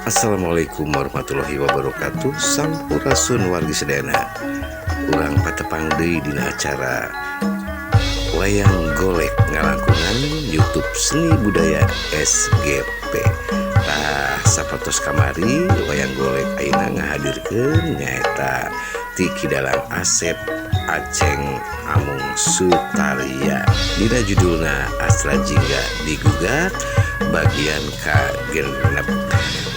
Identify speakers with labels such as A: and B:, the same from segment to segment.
A: Assalamualaikum warahmatullahi wabarakatuh. Sampurasun wargi sedayana. Urang patepang deui dina acara Wayang Golek ngalangkungan YouTube Seni Budaya SGP. Tah sapertos kamari Wayang Golek ayeuna ngahadirkeun nyaeta ti Ki Dalang Asep Aceng Amung Sutarya. Dina judulna Astra Jingga Digugat bagian ka-6.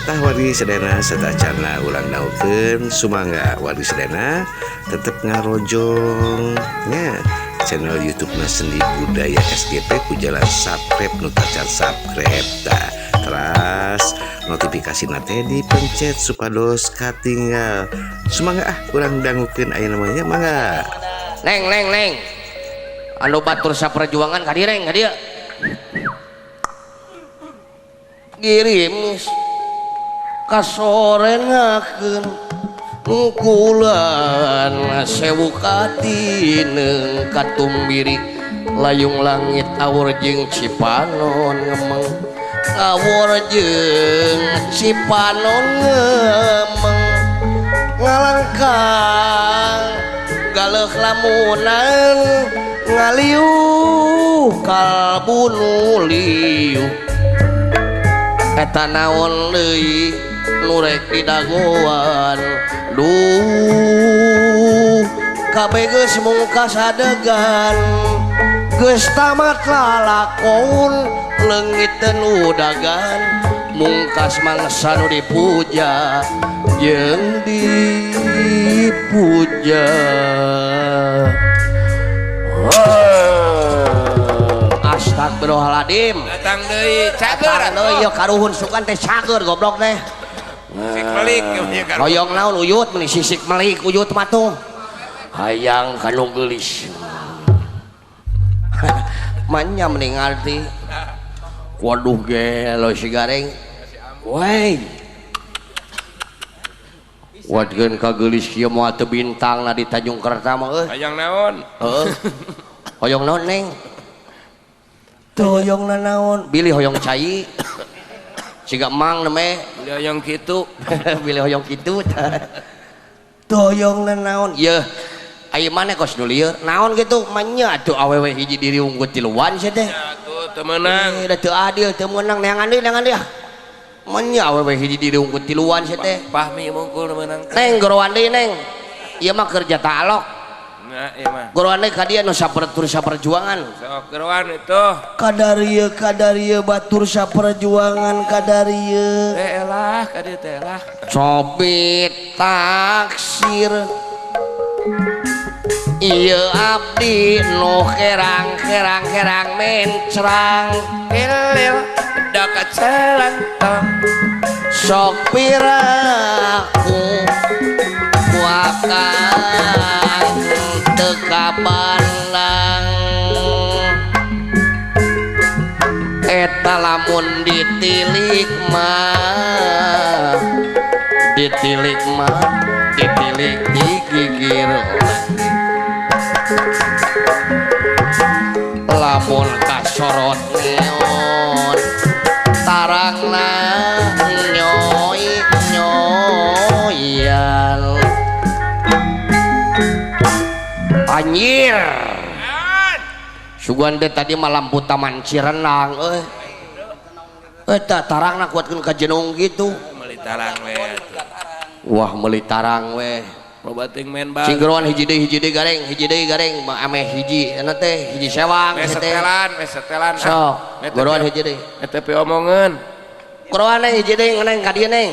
A: Tah wargi sadayana sateuacanna urang dangukeun sumangga wargi sadayana tetep ngarojong nya channel YouTube na Seni Budaya SGP ku jalan subscribe nu tacan subscribe tah teras notifikasi teh dipencet supados katinggal. Sumangga ah urang dangukeun ayeuna mah nya mangga.
B: Neng neng neng anu batur saperjuangan ka dieu neng ka dieu girimis kasorengakeun ngkulan sewu katineung katumbiri layung langit awur jeung Cipanon ngemeng awur jeung Cipanon ngemeng ngalangkang galeuh lamunan ngaliuh kalbunu liuh eta naon deui nu rek didagoan duh kabeh geus mungkas adegan geus tamat lalakon leungit teu dagan mungkas mangsa nu dipuja jeung dipuja. Astagfirullahaladzim.
C: Datang deui cager
B: atuh. Ieu karuhun sugan teh cager goblok teh.
C: Sisik melik
B: hoyong naon uyut meuni sisik melik uyut mah tuh. Hayang kanu geulis. Manya mending ngarti. Waduh gelo si gareng. Woi. Watkeun ka geulis kieu moal teu bintangna di Tanjung Kerta mah euy.
C: Hayang naon?
B: Heeh. Hoyong naon neng? Teu hoyong naon? Bilih hoyong cai. Siga emang neme
C: bilih hoyong kitu.
B: Bilih hoyong kitu. Teu hoyong naon? Yeuh. Aya maneh kos nu lieur. Naon kitu? Manya atuh awewe hiji diri unggul tiluan sia teh.
C: Atuh teu meunang.
B: Da teu adil, teu meunang neangan deui, neangan deui ah. Manya awewe hiji diri unggul tiluan sia teh.
C: Pahmi mungkul meunang.
B: Neng gorowan deui neng. Ieu mah kerja ta'alok.
C: Nah, ieu mah.
B: Gorowan deui ka dieu nu sapertur saperjuangan.
C: Sok gorowan itu.
B: Kadarieu kadarieu batur saperjuangan kadarieu.
C: Teh elah ka dieu teh elah.
B: Cobit taksir. Ieu abdi nu kerang-kerang kerang mencrang.
C: Lil da kacelantang.
B: Sok piraku ku akang teu kabandang. Eta lamun ditilik mah ditilik mah ditilik digigir lamun kasorot neon tarangna nyoy nyoyan anjir sugan teh tadi mah lampu taman Cirenang euy eta tarangna kuatkeun ka jenung gitu
C: meuli tarang we
B: wah meuli tarang we
C: loba teuing main bal
B: cinggeroan hiji deui gareng hiji deui gareng mah ameh hiji eta teh hiji sewang
C: we setelan
B: sok goroan hiji deui
C: eta pe omongeun
B: goroan hiji deui neng ka dieu neng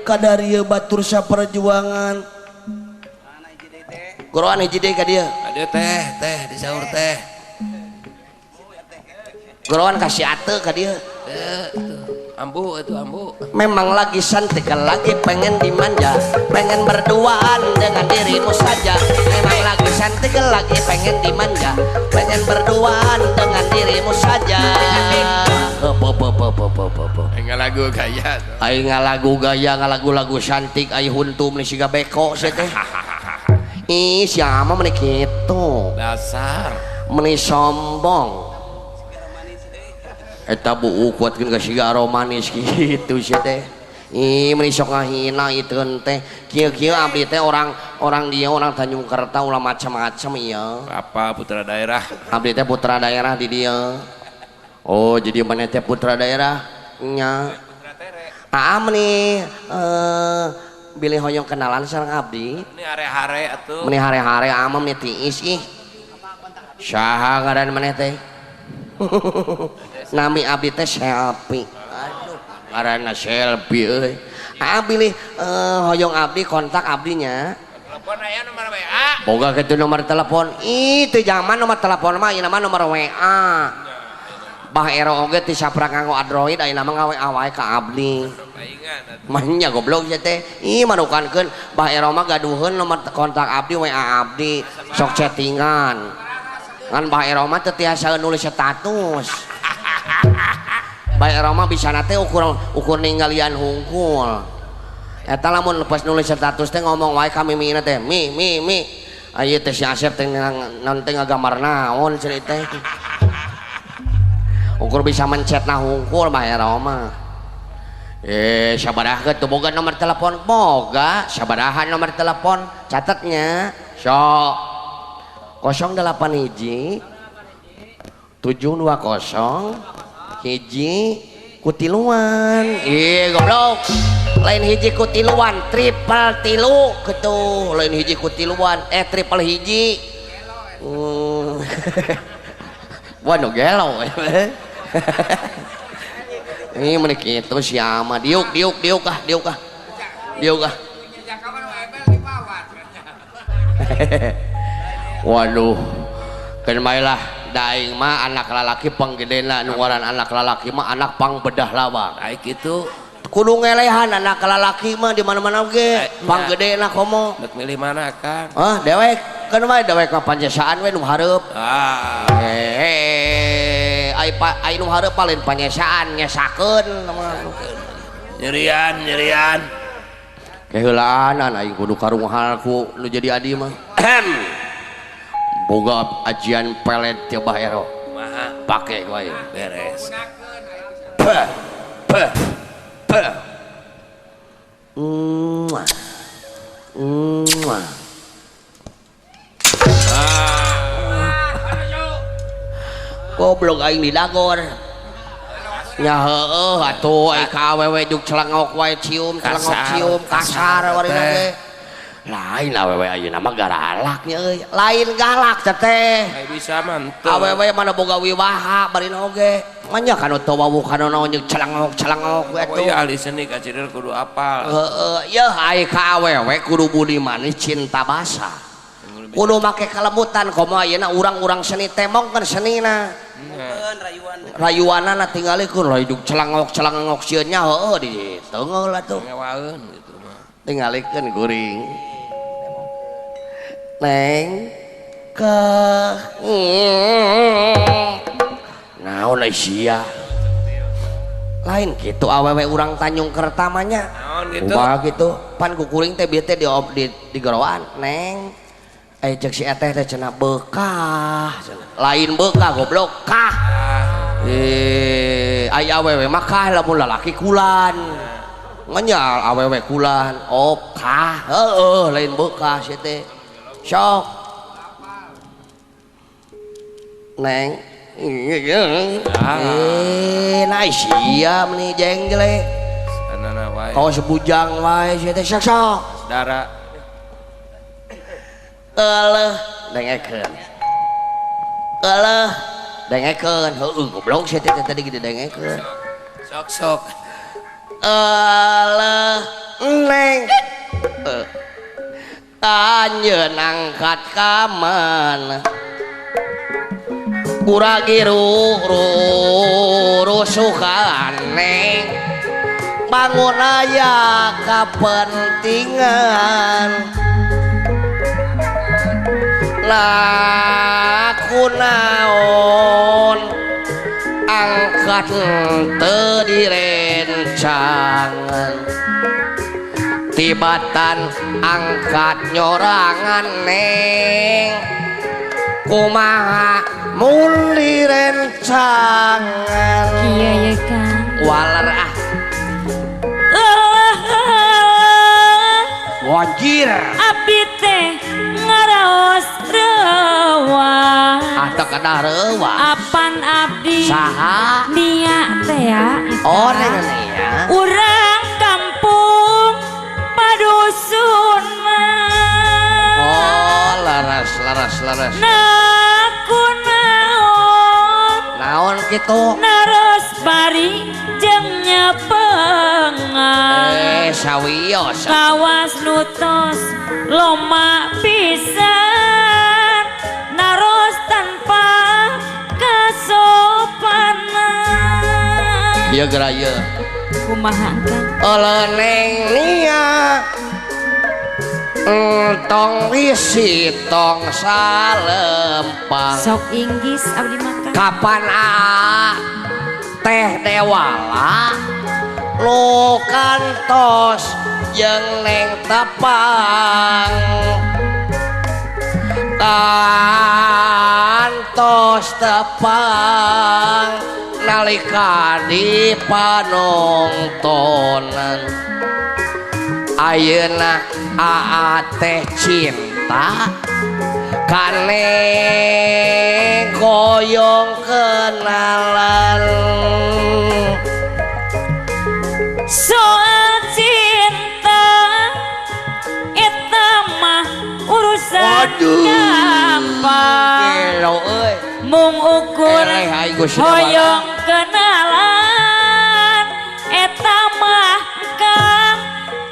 D: kadarieu batur saperjuangan
B: goroan hiji deui ka dieu
C: ka dieu teh teh disaur teh
B: goroan ka si ate ka dieu
C: ambu itu ambu.
B: Memang lagi cantik lagi pengen dimanja, pengen berduaan dengan dirimu saja. Memang lagi cantik lagi pengen dimanja, pengen berduaan dengan dirimu saja.
C: Aing ngalagu gaya.
B: Aing ngalagu gaya ngalagu-lagu cantik ai huntu meuni siga beko sia teh. Ih siapa meuni kitu.
C: Dasar.
B: Meuni sombong. Eta buuk kuatkeun ka siga aromanis kitu sia teh. Ih meuni sok ngahina iteun teh. Kieu-kieu abdi teh orang dia orang Tanjung Kerta ulah macam-macam ieu.
C: Apa putra daerah?
B: Abdi teh putra daerah di dieu. Oh, jadi mana teh putra daerah? Nya. Aa meuni bilih hoyong kenalan sareng abdi.
C: Meni hare-hare atuh.
B: Meni hare-hare ama meni tiis ih. Saha ngaran maneh teh? Nami abdi teh Selfie. Aduh, ngaranna Selfie euy. Aa bilih hoyong abdi kontak abdinya.
C: Telepon aya nomor WA.
B: Boga kitu nomor telepon. Ih, teu zaman nomor telepon mah ieu mah nomor WA. Bah ero oge ti saprak nganggo Android ayeuna mah ngawa wae ka abdi. Mah nya goblok sia teh. Ih manukankeun Bah ero mah gaduheun nomor kontak abdi WA abdi sok chattingan. Ngan Bah ero mah teu tiasa nulis status. Bah ero mah bisana teh ukur ninggalian hungkul. Eta lamun pas nulis status teh ngomong wae ka mimina teh mi mi mi. Ayeuna teh si Asep teh naon teh ngagambar naon cenah teh. Ukur bisa mencet nah hungkul Bah ero mah. Sabaraha teu boga nomor telepon boga sabaraha nomor telepon catetnya sok 081 720 hiji kutiluan. Ih goblok lain hiji kutiluan triple tilu kitu lain hiji kutiluan triple hiji. Waduh gelo. Ini meni kitu siapa diuk diuk diuk ah diuk ah diuk ah. Waduh keun bae lah daing mah anak lalaki panggedena nu ngaran anak lalaki mah anak pangbedah lawang.
C: Ai kitu
B: kudu ngelehan anak lalaki mah di mana-mana oge panggedena komo.
C: Rek milih mana Kang?
B: Ah dewek keun bae dewek mah panjesaan we nu hareup.
C: Ah.
B: Ai nu hareup lain panyesaan nyesakeun
C: nyerian nyerian
B: keheulaanan aing kudu karunghal ku nu jadi adi mah. Boga ajian pelet ti Bah Ero
C: kumaha
B: pake ku aing
C: beres.
B: Pe pe pe. Goblok aing didagor. Nya heueuh atuh ai ka awewe juk celengok wae cium celengok cium kasar warina ge. Lain awewe ayeuna mah garalak nya euy. Lain galak teh.
C: Ai bisa mah henteu.
B: Awewe mana boga wiwaha barina oge. Manya kanu teu wawuh kanu naon jeung celengok-celengok we atuh.
C: Oh iya ahli seni kacireul kudu apal.
B: Heueuh yeuh ai ka awewe kudu budi manis cinta basa. Kudu make kalemutan komo ayeuna urang-urang seni temongkeun senina. Rayuanana tingalikeun lain celengok-celengok sieun nya heueuh di teunggeul atuh.
C: Ngewaeun kitu mah.
B: Tingalikeun guring. Neng ke naon ai sia lain kitu awewe urang Tanjung Kerta mah nya.
C: Naon kitu?
B: Kumaha kitu? Pan ku kuring teh bieu teh di goroan neng. Cek si eteh teh cenah bekah lain bekah goblok kah. Ai awewe mah kah lamun lalaki kulan ngenyal awewe kulan oh kah heueuh lain bekah si teh sok neng nah sia meni jeng jelek kaos bujang wae si teh sok sok
C: saudara
B: eleh dengekeun eleh dengekeun heueuh goblok sia teh tadi gitu dengekeun
C: sok sok
B: eleh neng anjeun angkat ka mana kuragiru rusukan neng bangun aya kapentingan laku naon angkat teu direncangan tibatan angkat nyorangan neng kumaha mun direncangan
E: kieu ye Kang
B: waler ah. Anjir.
E: Abdi teh ngaraos reuwas.
B: Ah teu kedah reuwas.
E: Apan abdi
B: saha?
E: Nia teh ya.
B: Oh neng Nia.
E: Urang kampung padusunan.
B: Oh laras laras laras.
E: Nah kunaon.
B: Naon kitu?
E: Naros bari jeung nyepengan.
B: Sawios.
E: Kawas nutos loma pisan naros tanpa kasopanan.
B: Ieu geura ieu.
E: Kumaha Kang?
B: Eueuh neng Nia. Tong isi tong salempang.
E: Sok inggis abdi makan.
B: Kapan aa teh dewala lu kantos jeung neng tepang. Kantos tepang nalika di panongtonan. Ayeuna aa teh cinta kaneng koyong kenalan.
E: Soal cinta eta mah urusan gampang. Mung ukur hoyong kenalan eta mah kang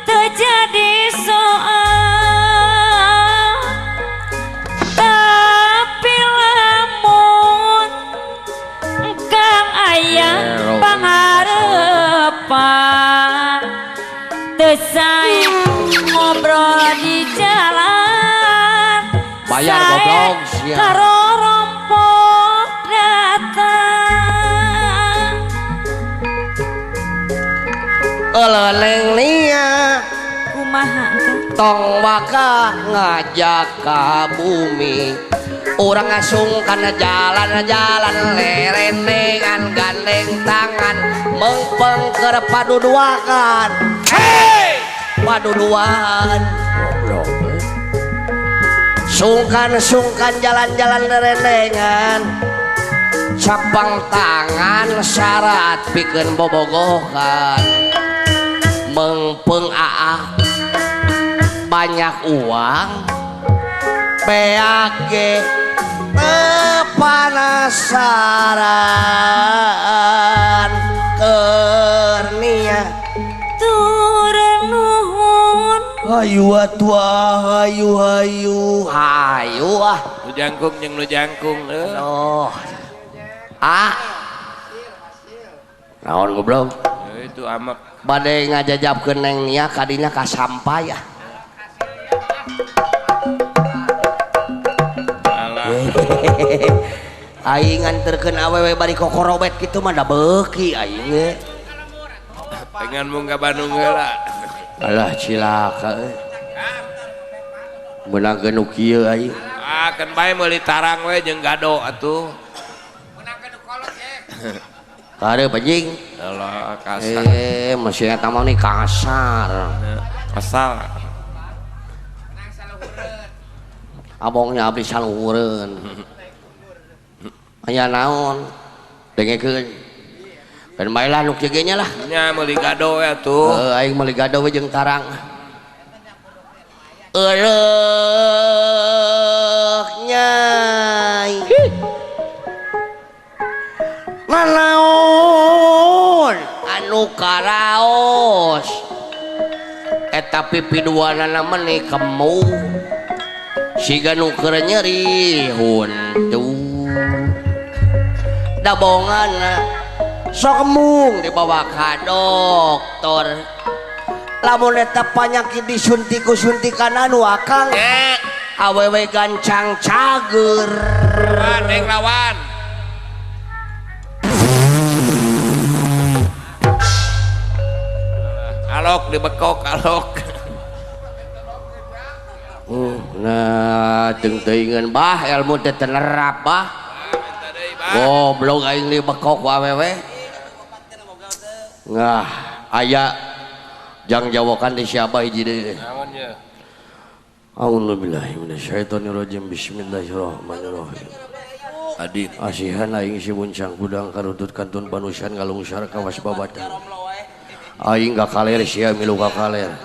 E: teu jadi soal. Tapi lamun kang aya pangarepan teu sae ngobrol di jalan.
B: Bayar goblok sia.
E: Karo rompok datang.
B: Eueuh neng Nia.
E: Kumaha Kang?
B: Tong waka ngajak ka bumi. Urang ngasung kana jalan-jalan lerendengan gandeng tangan mengpeng keur paduduakan. Hei! Paduduan. Goblok. Sungkan-sungkan jalan-jalan lerendengan. Capang tangan syarat pikeun bobogohan. Mengpeng aa banyak uang PAG panasaran kernia
E: turun nuhun.
D: Hayu atuh hayu hayu
B: hayu ah
C: nu jangkung jeung nu jangkung euy.
B: Oh ah naon goblok
C: itu amak
B: bade ngajajabkeun neng Nia kadinya ka sampah ya. Aing nganterkeun awewe bari kokorobet kitu mah da beuki aing ge.
C: Pengen mung ka Bandung heula.
B: Alah cilaka euy. Meunangkeun nu kieu aing.
C: Ah keun bae meuli tarang we jeung gado atuh.
F: Meunangkeun nu kolot ye.
B: Kare bajing.
C: Alah kasar.
B: Masih eta mah nih kasar.
C: Kasar.
B: Abongnya abdi saluhureun. Aya naon? Dengekeun. Keun bae lah nu kieu ge nya lah.
C: Nya meuli gado we atuh.
B: Heuh aing meuli gado we jeung tarang. Eureuk nyai. Nanaon anu karaos. Eta pipiduanana meuni kemu. Siga nu keur nyeri huntu. Dabonganna sok embung dibawa ka dokter. Lamun eta panyakit disuntik ku suntikan anu akang awewe gancang cager.
C: Lawan neng lawan. Alok dibekok alok.
B: Nah, teuing-teuingeun bah ilmu teh tenerap bah. Goblok aing dibekok ku awewe. Ngah, aya jang jawakan di siapa hiji deui.
C: Naon ye?
D: A'udzubillahi minasyaitonirrajim. Bismillahirrahmanirrahim.
C: Adit.
D: Asihan aing si buncang kudang karutut kantun panusan ngalungsar kawas babatan. Aing ka kaler sia milu ka kaler.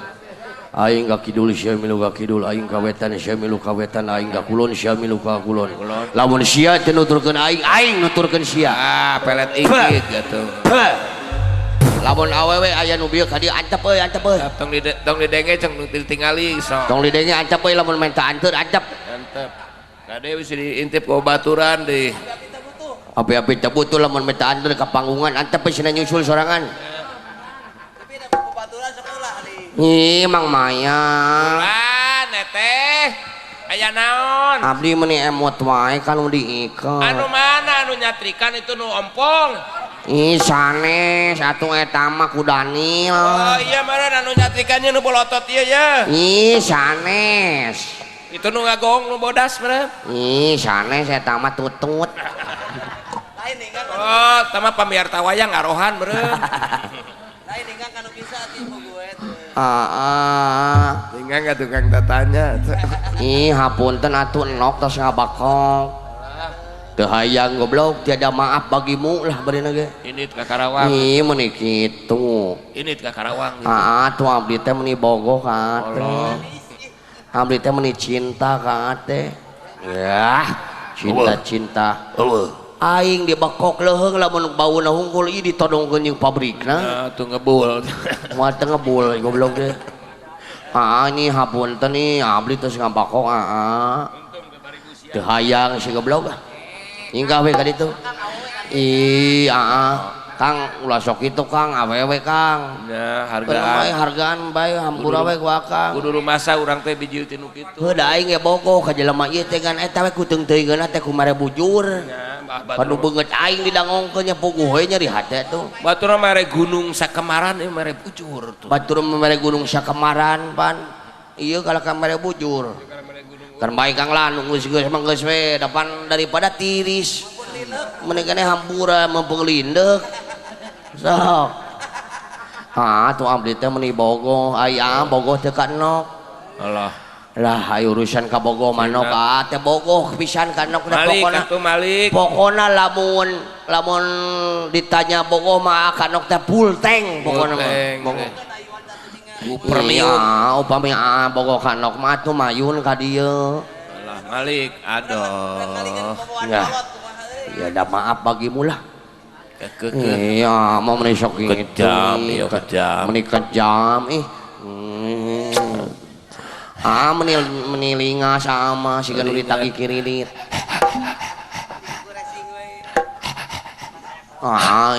D: Aing ka kidul sia milu ka kidul, aing ka wetan sia milu ka wetan, aing ka kulon sia milu ka kulon. Lamun sia teu nuturkeun aing, aing nuturkeun sia.
C: Ah, pelet ingkit atuh.
D: Lamun awewe aya nu bieu ka dieu antep euy, antep euy.
C: Tong didenge ceng nu ditingali sok.
D: Tong didenge antep euy lamun menta anteur antep.
C: Antep. Kade bisa diintip ku baturan deui.
D: Api-api teu butuh lamun menta anteur ka panggungan antep euy cenah nyusul sorangan.
B: Tapi da baturan sekolah deui.
D: Ih, Mang Maya.
C: Ulah neteh. Aya naon?
D: Abdi meuni emot wae ka nu diiket.
C: Anu mana anu nyatrikan itu nu ompong?
D: Ih, sanes atuh eta mah ku Daniel.
C: Oh iya meureun anu nyatrikannya nu bolotot ieu ya.
D: Ih, sanes.
C: Itu nu ngagong nu bodas meureun.
D: Ih, sanes eta mah tutut.
B: Lain ninggang kan.
C: Oh, eta mah pamiarta wayang ngarohan meureun.
B: Lain ninggang kanu bisa atuh gue tuh.
D: Heeh.
C: Ninggang ka tukang tatanya.
D: Ih, hapunten atuh enok tos ngabakok. Teu hayang goblok tiada maaf bagimu lah barina ge.
C: Ini ka Karawang.
D: Ih, meuni kitu.
C: Ini ka Karawang.
D: Heeh, tuh abdi teh meuni bogoh ka teh. Abdi teh meuni cinta ka teh. Yah, cinta-cinta. Aing dibekok leuheung lamun bauna hungkul ieu ditodongkeun jeung pabrikna.
C: Nah, tuh ngebul.
D: Moal teu ngebul goblok teh. Heeh, ni hapunten nih abdi tos ngabakok heeh. Teu hayang si goblok. Hingga we ka ditu. Ih, heeh. Kang ulah sok kitu Kang, awewe Kang.
C: Nya hargaan.
D: Hargaan bae hampura we ku akang.
C: Kudu rumasa urang teh bijil ti nu kitu.
D: Heuh da aing ge bogoh ka jelema ieu teh ngan eta we kuteung teuingeunna teh ku mere bujur.
C: Nya, bah
D: Panu beungeut aing didangongkeun nya puguh we nyeri hate tuh.
C: Batur mere gunung sakemaran ieu mere bujur tuh.
D: Batur mere gunung sakemaran pan. Ieu kalau ka mere bujur. Kan bae Kang lah nu geus geus mah geus we depan daripada tiris. Mendingan hampura mumpung lindeuk. Sok. Ah, tuh abdi teh meuni bogoh, aya bogoh teu ka nok.
C: Allah.
D: Lah ayo urusan ka bogoh mah nok ah teh bogoh pisan ka nok
C: Malik atuh Malik.
D: Pokona lamun lamun ditanya bogoh mah ka nok teh full tank pokona mah. Bogoh.
C: Premium.
D: Iya, upami bogoh ka nok mah atuh mayun ka dieu.
C: Alah Malik, aduh.
D: Ya. Ya da maaf bagimu lah. Iya, mau meni sok kitu.
C: Kejam, iya kejam.
D: Meni kejam ih. Ah, meni meni linga sama siga nu ditagih kirilit. Ah,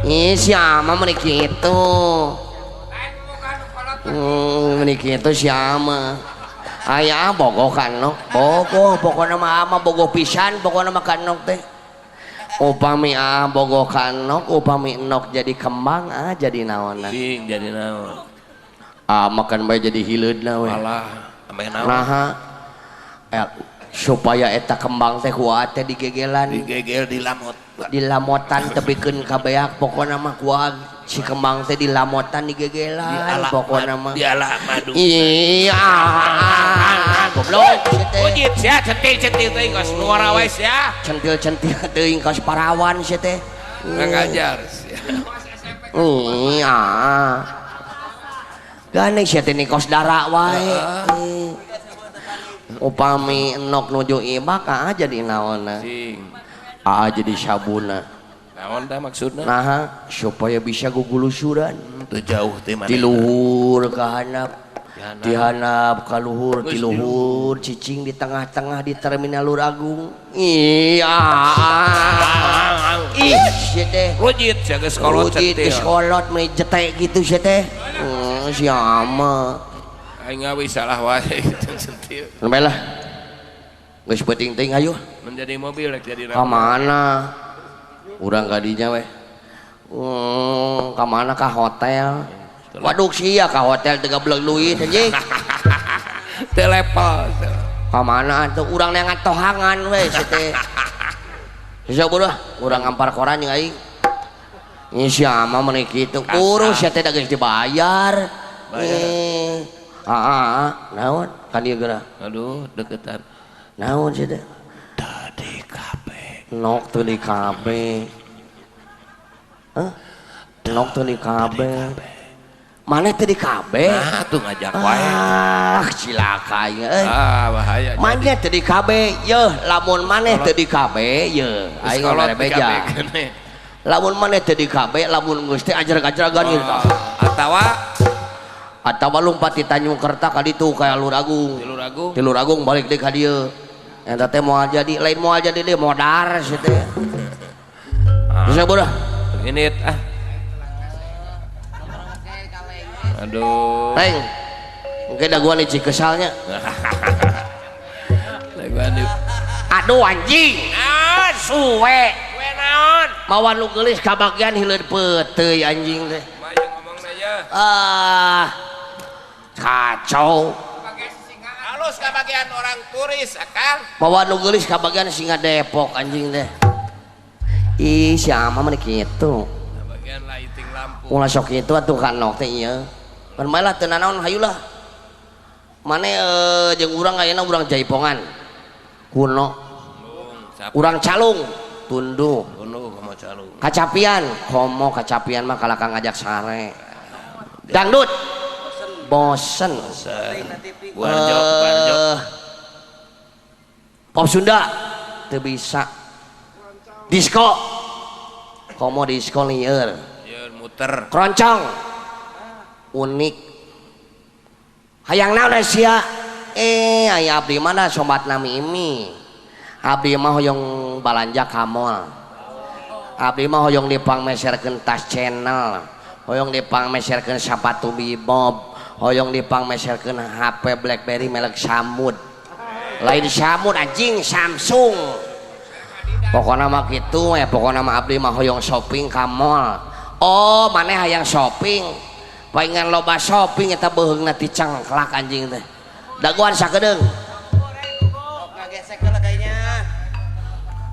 D: ih siapa meni kitu? Meni kitu siapa? Aya bogoh kan nok, bogoh pokona mah ama bogoh pisan pokona mah kan nok teh. Upami ah bogoh kan nok, upami nok jadi kembang ah jadi naonna.
C: Sing jadi naon?
D: Ah makan bae jadi hileudna we.
C: Alah, ameh naon?
D: Naha? Supaya eta kembang teh kuat teh digegelan.
C: Digegel dilamot.
D: Dilamotan tepikeun ka beak pokona mah kuat si kembang teh dilamotan digegelan pokona mah.
C: Diala madu.
D: Iya. Goblok teh.
C: Ujit sia centil-centil teuing kos nuara wae sia.
D: Centil-centil teuing kos parawan sia teh.
C: Ngajar sia.
D: Iya. Gandeng sia teh kos dara wae. Upami enok nuju ibak ah jadi naonna.
C: Sing.
D: Ah jadi sabuna.
C: Naon tah maksudna?
D: Naha supaya bisa gugulusuran.
C: Teu jauh teh mana.
D: Ti luhur ka handap. Ti handap ka luhur, ti luhur cicing di tengah-tengah di terminal Luragung. Iya. Ih, sia teh.
C: Rujit sia geus kolot
D: centil. Rujit geus kolot meni jetek kitu sia teh. Siama.
C: Aing ngawi salah wae centil.
D: Bae lah. Geus peuting teuing hayu.
C: Menjadi mobil rek jadi
D: naon? Ka mana? Urang ka dinya we. Ka mana ka hotel? Waduh sia ka hotel teu gablek duit anjing.
C: Teu level.
D: Ka mana atuh urang neangan tohangan we sia teh. Sia bodoh, urang ngampar koran jeung aing. Ini siapa meni kitu? Urus sia teh da geus dibayar. Ah, naon kan ieu geura.
C: Aduh, deketan.
D: Naon sih teh?
C: Tadi KB.
D: Nok teu di KB. Hah? Nok teu di KB. Maneh teu di KB?
C: Nah, tuh ngajak wae.
D: Ah, cilaka ieu euy.
C: Ah, bahaya.
D: Maneh teu di KB, yeuh, lamun maneh teu di KB, yeuh, aing mere beja. Lamun maneh teu di KB, lamun geus teh ajar-ajaran gitu. Atawa lumpat di Tanjung Kerta ka ditu ka Alur Agung.
C: Tilur Agung.
D: Tilur Agung balik deui ka dieu. Eta teh moal jadi, lain moal jadi deui modar sih teh. Bisa bodoh.
C: Ini ah. Aduh.
D: Reng. Mungkin daguan di Cikesalnya. Aduh anjing. Ah, suwe.
C: Suwe naon?
D: Mawa nu geulis kabagian hileud peuteuy anjing teh.
C: Mah ngomongna ye.
D: Ah. Kacau.
C: Halus kabagian orang turis akang.
D: Mawa nu geulis kabagian singa Depok anjing teh. Ih, siapa mah kitu.
C: Kabagian lighting lampu.
D: Ulah sok kitu atuh ka nok teh ieu. Pan bae lah teu nanaon hayulah. Mane jeung urang ayeuna urang jaipongan. Kuno. Urang calung tunduh.
C: Tunduh komo calung.
D: Kacapian, komo kacapian mah kalakang ngajak sare. Dangdut. Bosen.
C: Barjo, barjo.
D: Pop Sunda teu bisa. Disko. Komo disko lieur.
C: Lieur muter.
D: Keroncong. Unik. Hayang naon sia? Aya abdi mana sobatna Mimi. Abdi mah hoyong balanja ka mall. Abdi mah hoyong dipangmeserkeun tas channel, hoyong dipangmeserkeun sapatu Bebop, hoyong dipangmeserkeun HP BlackBerry merek Samud. Lain Samud anjing, Samsung. Pokona mah kitu we, pokona mah abdi mah hoyong shopping ka mall. Oh, maneh hayang shopping. Paingan loba shopping eta beuheungna ti cengklak anjing teh. Daguan sakedeung.
B: Ngagesek heula kayaknya.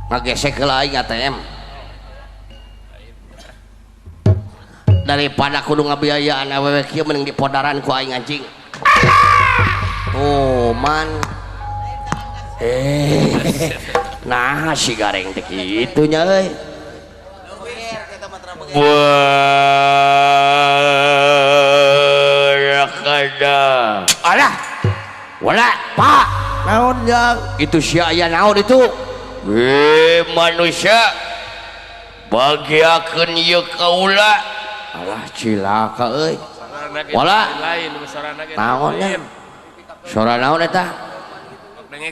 D: Ngagesek heula aing ATM. Daripada kudu ngabiayaan awewe kieu mending dipodaran ku aing anjing. Oh, man. Nah, si gareng teh kitu nya euy. Barakada. Alah. Wala, Pak. Naon jang? Itu sia aya naon itu? Manusia. Bagiakeun ieu kaula. Alah cilaka euy. Wala. Naon nya? Sora naon eta?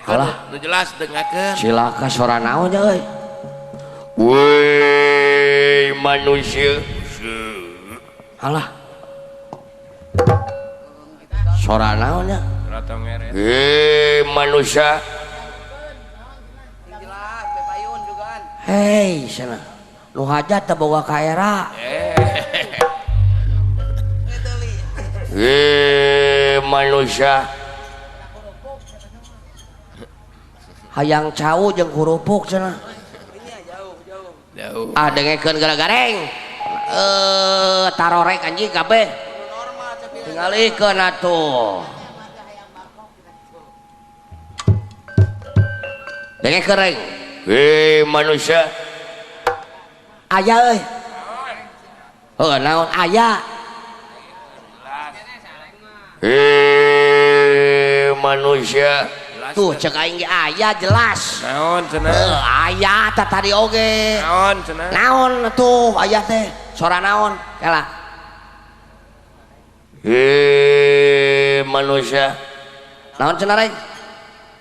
D: Alah,
C: nu jelas dengakeun.
D: Cilaka sora naon nya euy? Woi manusia. Alah. Sora naon nya? Manusia. Hei, sana. Nu hajat teh boga ka era. Manusia. Hayang cau jeung kurupuk cenah.
C: Jauh.
D: Ah dengekeun gara-gareng. Tarorek anjing kabeh. Tingalikeun atuh. Dengekeun reng. Manusia. Aya euy. Heuh naon aya? Manusia. Tuh cek aing ge aya jelas.
C: Naon cenah?
D: Aya tah tadi oge.
C: Naon cenah?
D: Naon tuh aya teh? Sora naon? Kela. Manusia. Naon cenah reng?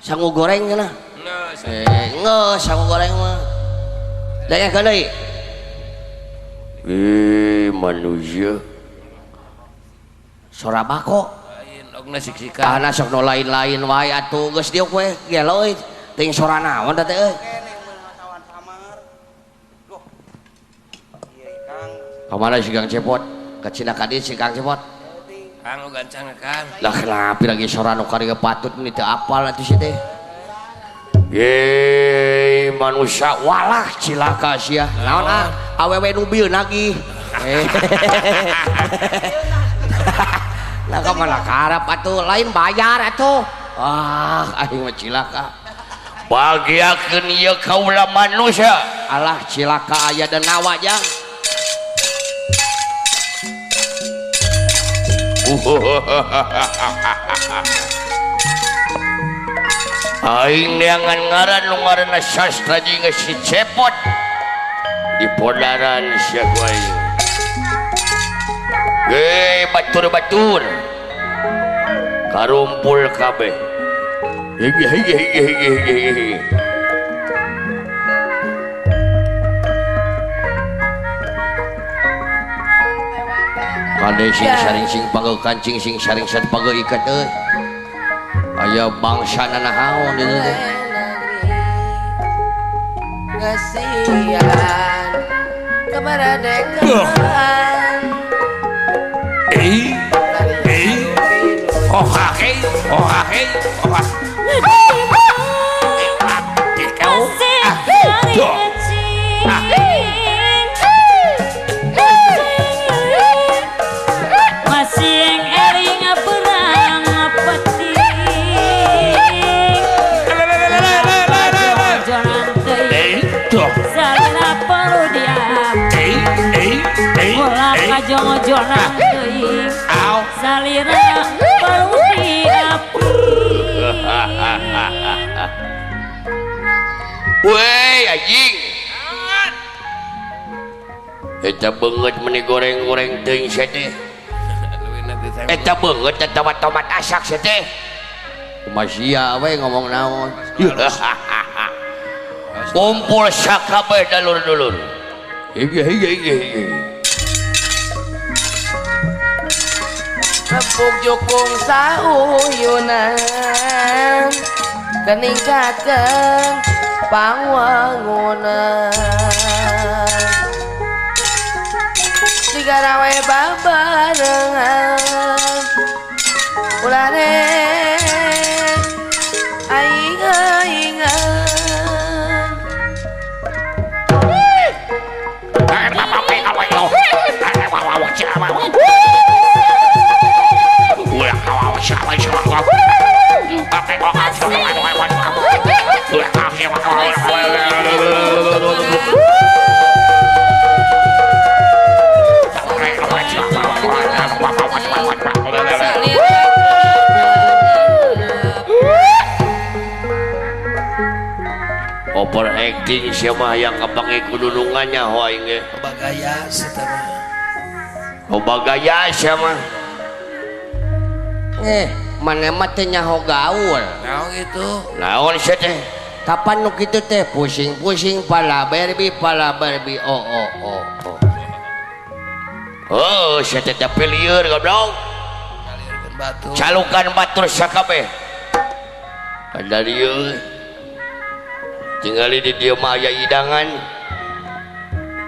D: Sangu goreng cenah. Geus sangu goreng mah. Dengekeun deui. Manusia. Sora bako. Karena sok no lain-lain wae atuh geus diuk we gelo euy ting sora naon teh euy. Kamana si Kang Cepot? Ka Cina ka dieu si Kang Cepot.
C: Kang nu gancang Kang.
D: Lah kenapa lagi sora nu karieu patut ini teu apal atuh si teh. Ye manusia walah cilaka sia. Naon ah awewe nu bieu nagih. Nah kamana karep atuh lain bayar atuh. Ah aing mah cilaka. Bagiakeun ieu kaula manusia. Alah cilaka aya denawa jang. Aing neangan ngaran nu ngaranna sastra jeung si Cepot di podaran sia ku aing. Ge batur-batur karumpul kabeh. Hege. Kade sing saring sing pageu kancing sing saring sat pageu ikat euy. Aya bangsa nanahaon dieu teh.
B: Kasihan kemerdekaan.
C: Oh hei, oh hei, oh.
E: Masih eling perang peti. Salina perlu diam. Ulah kajong-jonang teuing. Salina perlu diapi.
D: Weh anjing. Eta beungeut meni goreng-goreng teuing sia teh. Eta beungeut eta tomat asak sia teh. Kumaha sia we ngomong naon. Kumpul sakabeh dulur-dulur. Hege.
B: Rempuk jukung sauyunan keningkatkeun pangwangunan digarawe babarengan ulah rek aing-aingan.
D: Overacting siapa yang kapangi kudunungannya ho aing ge.
C: Loba gaya sia mah.
D: Loba gaya sia mah. Mana mah teh nyaho gaul.
C: Naon itu?
D: Naon sia teh? Kapan nu kitu teh pusing-pusing pala Barbie oh oh oh oh. Oh sia teh tapi lieur goblok.
C: Ngalieurkeun batur.
D: Calukan batur sakabeh. Kada lieur. Tingali di dieu mah aya hidangan.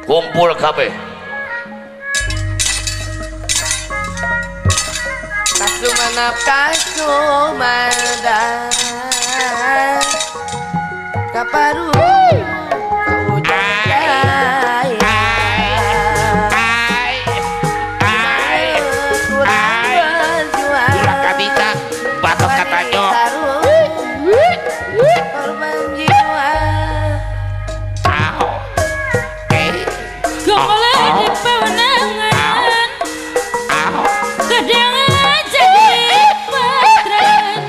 D: Kumpul kabeh.
B: Kasumanap kasumadang kaparu kaujung jaya
C: ulah kabita batok katanyo
B: korban jiwa.
E: Kembali di pemenangan kedangan jadi patron.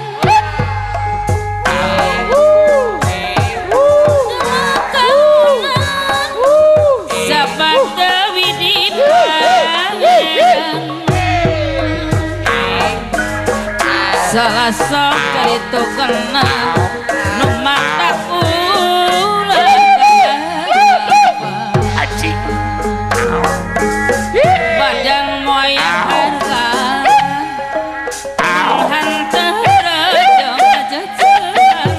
E: Salah sok itu kena nu mata ulah
C: acik
E: badan moyang harga hantara jajajan.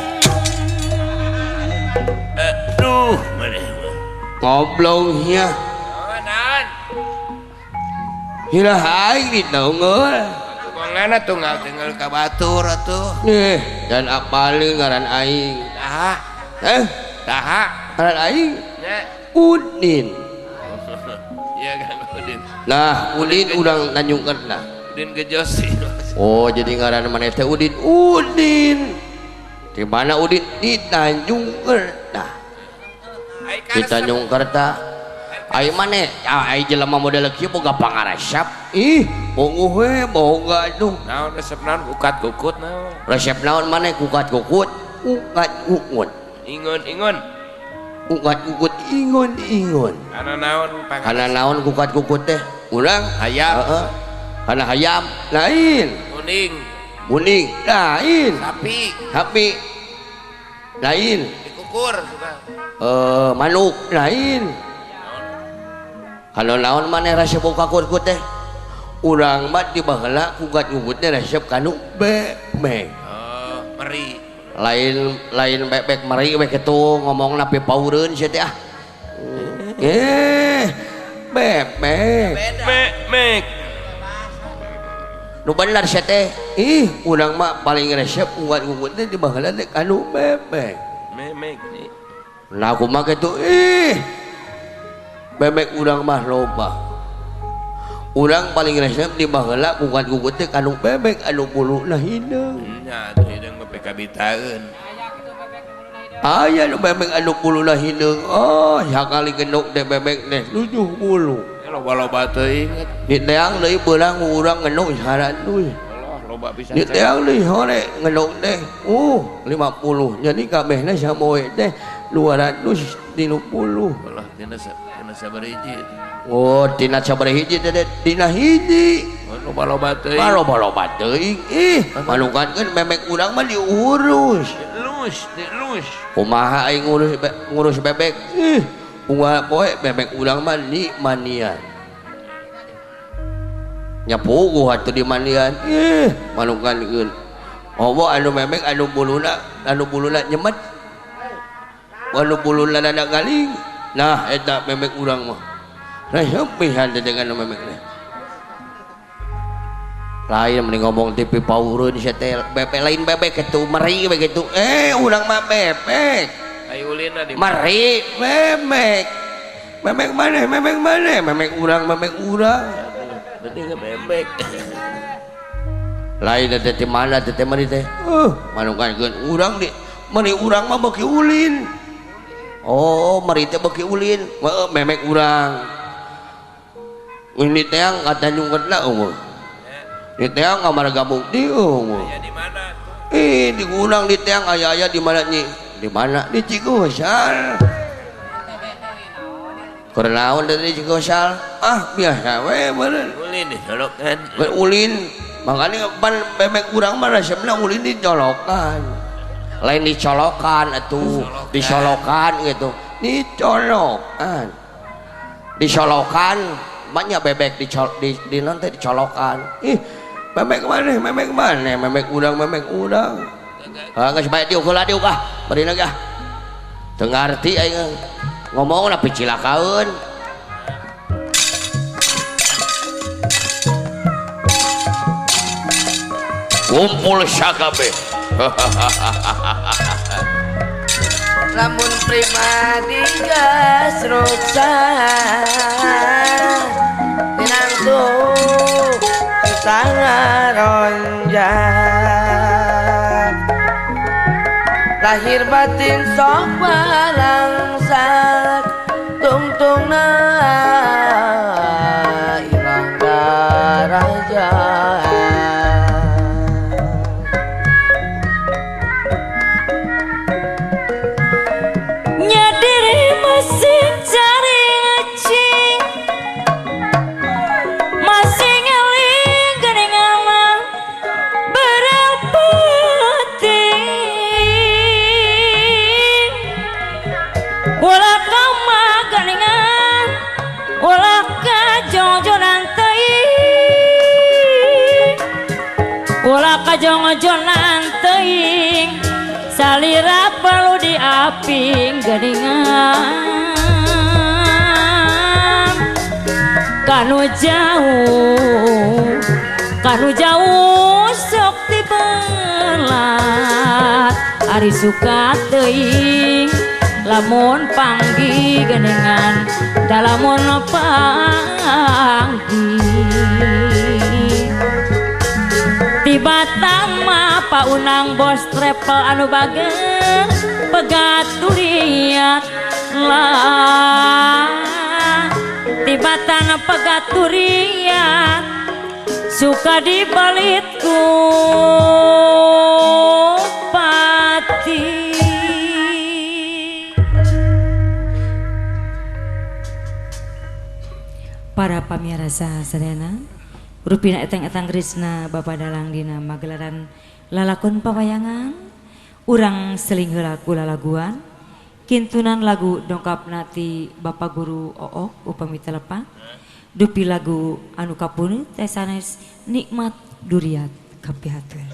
C: Aduh maneh mah
D: Goblongnya
C: naon
D: hilah aing ditaungeul.
C: Mangana tuh tinggal ka batur atuh.
D: Nih, dan apaleun ngaran aing.
C: Saha? Saha?
D: Ngaran aing?
C: Nya.
D: Udin.
C: Iya Kang Udin.
D: Nah, Udin urang nanyungkeun nah.
C: Udin Gejos.
D: Oh, jadi ngaran maneh teh Udin. Udin. Di mana Udin? Di Tanjung Kerta. Di Tanjung Kerta. Ai maneh, ai jelema model kieu boga pangaresep. Ih, bonguh we, boga aduh.
C: Naon resep naon kukat kukut naon?
D: Resep naon maneh kukat kukut? Kukat kukut.
C: Ingon ingon.
D: Kukat kukut ingon ingon.
C: Kana naon pangaresep?
D: Kana naon kukat kukut teh? Urang
C: hayam.
D: Heeh. Kana hayam lain.
C: Kuning.
D: Kuning lain.
C: Sapi.
D: Sapi lain.
C: Dikukur.
D: Manuk lain. Kalau naon maneh resep kukat kukut teh? Urang mah di baheula kukat kukut teh resep kanu bebek.
C: Oh, meri.
D: Lain lain bebek meri we kitu ngomongna pipaureun sia teh ah. Bebek.
C: Bebek.
D: Nu bener sia teh. Ih, urang mah paling resep kukat kukut teh di baheula teh kanu bebek.
C: Bebek.
D: Nah kumaha kitu ih. Bebek urang mah loba. Urang paling resep di baheula kukat kukut teh kanu bebek anu buluna hideung.
C: Nya atuh hideung mah pekabitaeun.
D: Aya nu bebek anu buluna hideung. Oh, sakali gendok teh bebek teh 70.
C: Loba-loba teuing.
D: Diteang deui beurang urang gendok 100.
C: Allah, loba pisan.
D: Diteang deui hore gendok teh 50. Jadi kabehna sapoe teh 230.
C: Allah, tina sabar hiji.
D: Oh, tina sabar hiji teh tina hiji.
C: Loba-loba teuing.
D: Loba-loba teuing. Ih, malukankeun bebek urang mah diurus.
C: Dielus, dielus.
D: Kumaha aing ngurus bebek? Ih, unggal poe bebek urang mah di mandian. Nya puguh atuh di mandian. Ih, malukankeun. Obo anu bebek anu buluna nyemet. Anu buluna rada galing. Nah, eta bebek urang mah. Resep pisan teh dengan bebek teh. Lain mending ngomong TV paureun sia teh bebek lain bebek kitu meri we kitu. Urang mah bebek.
C: Ai ulina di
D: meri bebek. Bebek maneh, bebek maneh, bebek urang, bebek urang.
C: Berarti bebek.
D: Lain teh di mana teh meri teh? Manukankeun urang di meri urang mah beuki ulin. Oh, meri teh beuki ulin. Heuh, bebek urang. Ini teang ka Tanjung Kerta eueuh. Di teang kamar gabung di eueuh.
C: Aya di mana tuh?
D: Ih, di urang di teang aya-aya di mana nyi? Di mana? Di Cigosal. Keur naon teh di Cigosal? Ah, biasa we meureun.
C: Ulin dicolokan.
D: Ulin. Makanya pan bebek urang mah resepna ulin dicolokan. Lain dicolokan atuh, disolokan gitu. Dicolokan. Disolokan banyak bebek di non teh dicolokan. Ih, bebek maneh, bebek maneh, bebek urang, bebek urang. Ah, geus bae diuk heula diuk ah, barina ge ah. Teu ngarti aing ngomongna picilakaeun. Kumpul sakabeh.
B: Lamun pribadi geus ruksak tinangtu sangaronjak lahir batin sok balangsak tungtungna ilang darajat.
E: Nyadiri masih cari ngecing masih ngeling geningan berapati ulah kama geningan ulah kajongjonan teuing ulah kajongjonan teuing salira perlu diaping geningan kanu jauh sok tibelat ari suka teuing lamun panggi geningan dalamun panggi. Di Batang mah paunang bos travel anu bager pegat duriat lah. Di Batang pegat duriat suka dibelit ku pati. Para pamirsa sadayana, rupina etang-etang Krisna Bapak Dalang dina magelaran lalakon pawayangan urang seling heula ku lalaguan kintunan lagu dongkap nati Bapak Guru Ook upami telepak dupi lagu anu kapunut teh sanes nikmat duriat kapihatur.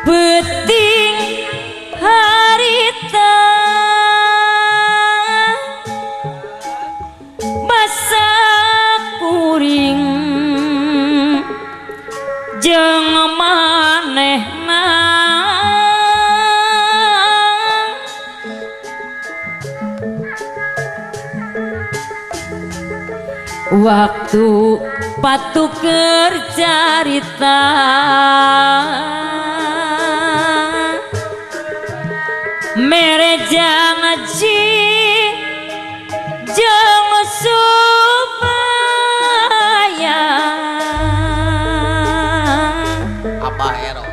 E: Beting harita basa kuring jeung manehna waktu patuker carita mere janji jeung supaya
B: Abah Ero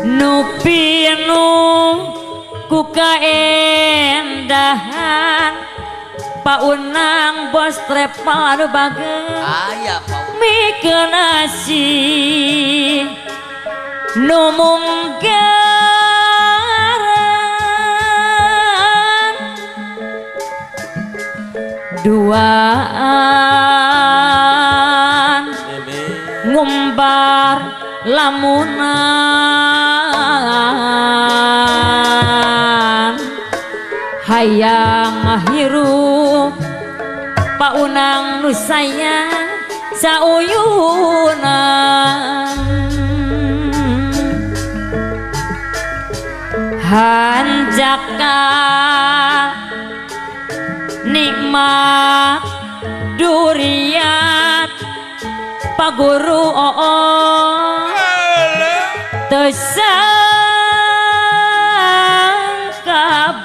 E: nu pinu ku kaendahan paunang bos travel anu bager
B: aya paunang
E: mikeun asih nu munggaran duaan ngumbar lamunan hayang hirup paunang nu sayang sauyunan hanjaka nikmat duriat paguru oo tersangka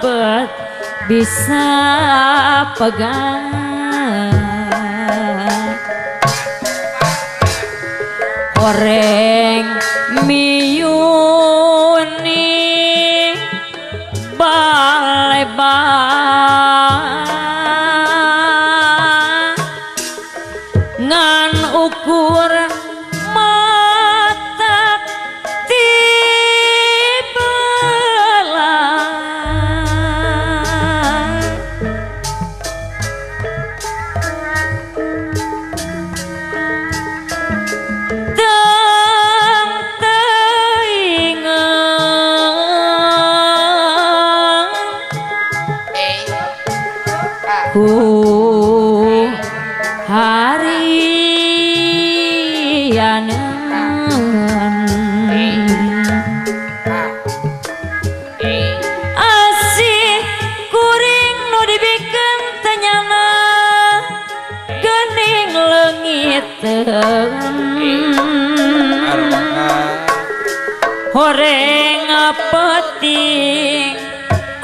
E: bet bisa pegang oreng miyuni baleba ngan ukur mata tibelah teng teuingeun ku harianeun asih kuring nu dibikeun teu nyana geuning leungiteun horeng peuting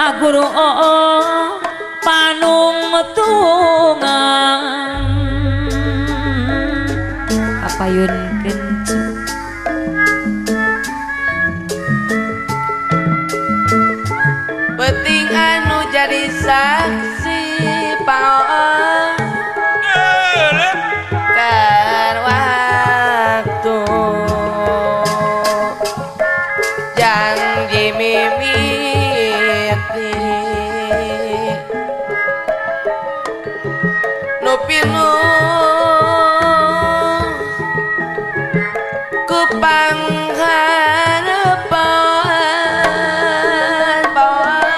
E: aguru oo panungtungan. Apayun
B: Jadi saksi paon kan waktu janji mimiti nu pinuh ku pangharepan paon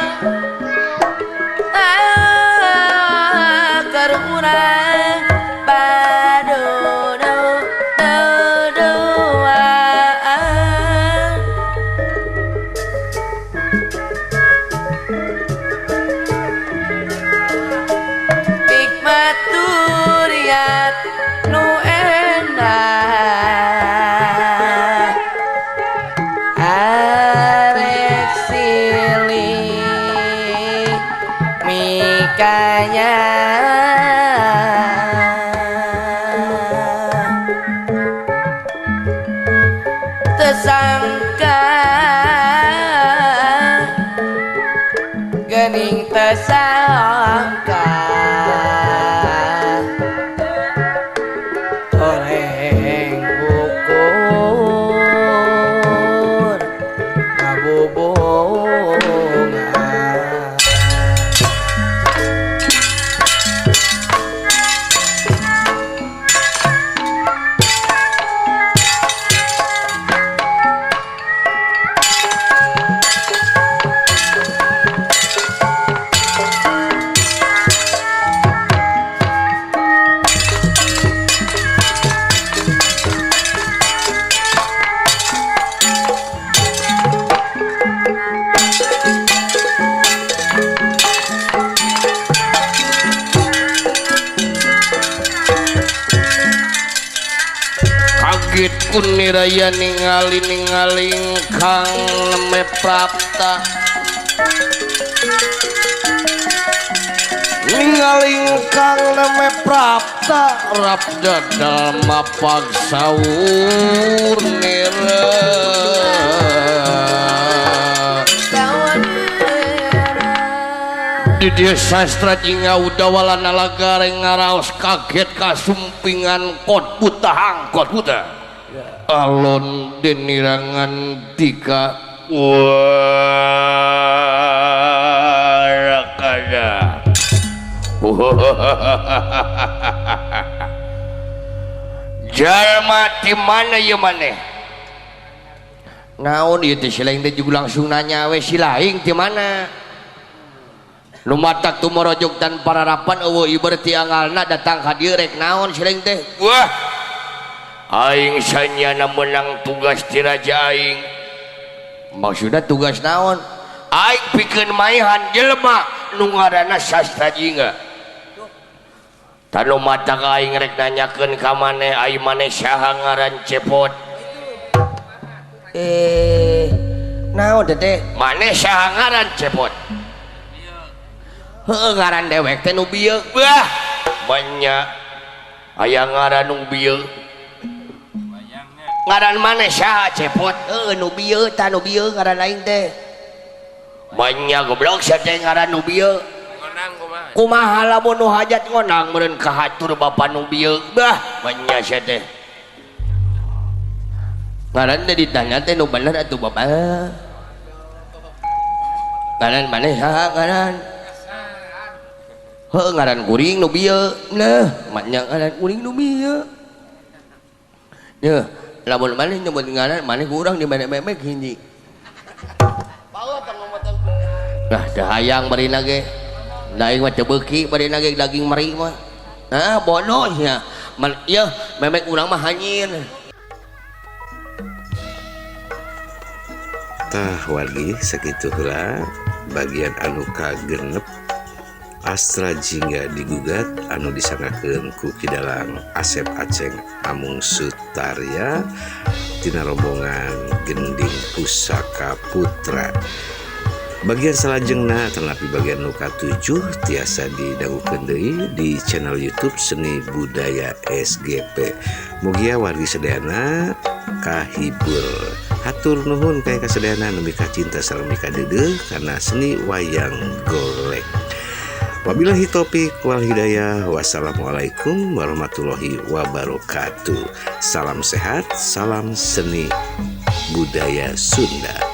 B: keur urang baduduaan. Nikmat duriat nu enak arek silih mikanya tersangka gening tersangka toreng ukur ngabubungan.
D: Kaget kuniraya ningali ningali kang neme prapta ningali kang neme prapta rap dadal mapag saur nira. Di dia sastra jingga udawala nalagare ngaraos kaget kasumpingan kot buta hangkot buta alon denirangan tiga warakada. Jalma di mana ieu maneh? Naon ieu teh si laing teh juga langsung nanya we si laing di mana? Lumatak tumorojog dan pararapan eueuh ieu berarti angalna datang ka dieu rek naon si laing teh? Wah, aing sanyana meunang tugas ti raja aing. Maksudna tugas naon? Aing pikeun maehan jelema nu ngaranna Sastra Jingga. Tanu matak aing rek nanyakeun ka maneh, ai maneh saha ngaran cepot? Naon teh? Maneh saha ngaran cepot? Heuh ngaran dewek teh nu bieu. Wah, banyak aya ngaran nu bieu. Ngaran maneh saha cepot? Heuh nu bieu tah nu bieu ngaran aing teh. Banyak goblok sia teh ngaran nu bieu. Kumaha lamun nu hajat ngonang meureun kahatur bapa nu bieu. Bah, banyak sia teh. Ngaran teh ditanya teh nu bener atuh bapa. Ngaran maneh saha ngaran? Heuh ngaran kuring nu bieu. Nah, maknya ngaran kuring nu bieu. Yeuh, lamun maneh nyebut ngaran maneh ku urang di memek-memek hiji. Nah, teu hayang barina ge. Daing mah teu beuki barina ge daging meri mah. Hah, bodoh nya. Yeuh, memek urang mah hanyir.
A: Tah wargi sakitu heula bagian anu kagenep Astra Jingga digugat anu disanggakeun ku Ki Dalang Asep Aceng Amung Sutarya tina rombongan Gending Pusaka Putra. Bagian salajengna tanapi bagian nu ka-7 tiasa didangukeun deui di channel YouTube Seni Budaya SGP. Mugia wargi sadayana kahibur. Hatur nuhun kaya kasadayana nu mika cinta sareng mika deudeuh kana seni wayang golek. Wabillahi taufik wal hidayah. Wassalamualaikum warahmatullahi wabarakatuh. Salam sehat, salam seni budaya Sunda.